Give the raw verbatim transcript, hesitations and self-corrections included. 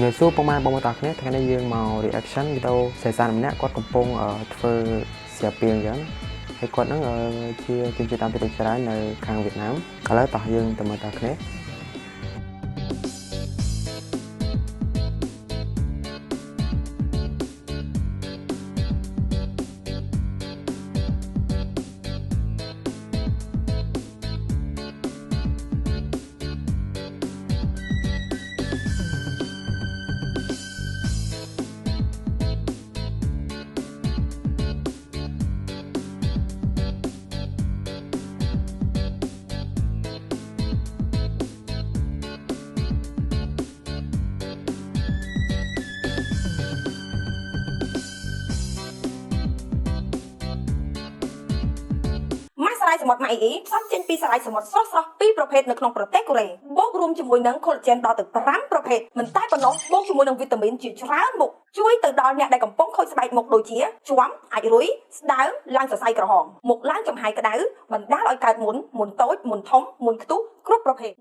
Ngơi su pơmai ƀơ̆ng mơta khnih, thâo khnih yơ̆ng mâo reaction video sĕ san mơnă kŏt kơmpông, ơ, tơpơ̆ sia piêng yơ̆ng. Hơi kŏt năng, ơ, či kiăng či tam tui tui čơrai nơ khang Việt Nam. Kơ lơ tơh yơ̆ng tơmơta khnih. Mă សារាយសមុទ្រ Maiê ផ្សំចេញពីសារាយសមុទ្រស្រស់ៗ ពីរប្រភេទនៅក្នុងប្រទេសកូរ៉េ បូករួមជាមួយនឹង collagen ដល់ទៅប្រាំប្រភេទ។ មិនតែប៉ុណ្ណោះ បូកជាមួយនឹងវីតាមីនជាច្រើនមុខ ជួយទៅដល់អ្នកដែលកំពុងខូចស្បែកមុខដូចជា ជាំ អាចរុយ ស្ដើង ឡើងសរសៃក្រហម មុខឡើងចំហាយក្ដៅ បណ្ដាលឲ្យកើតមុន មុនតូច មុនធំ មុនខ្ទុះ គ្រប់ប្រភេទ។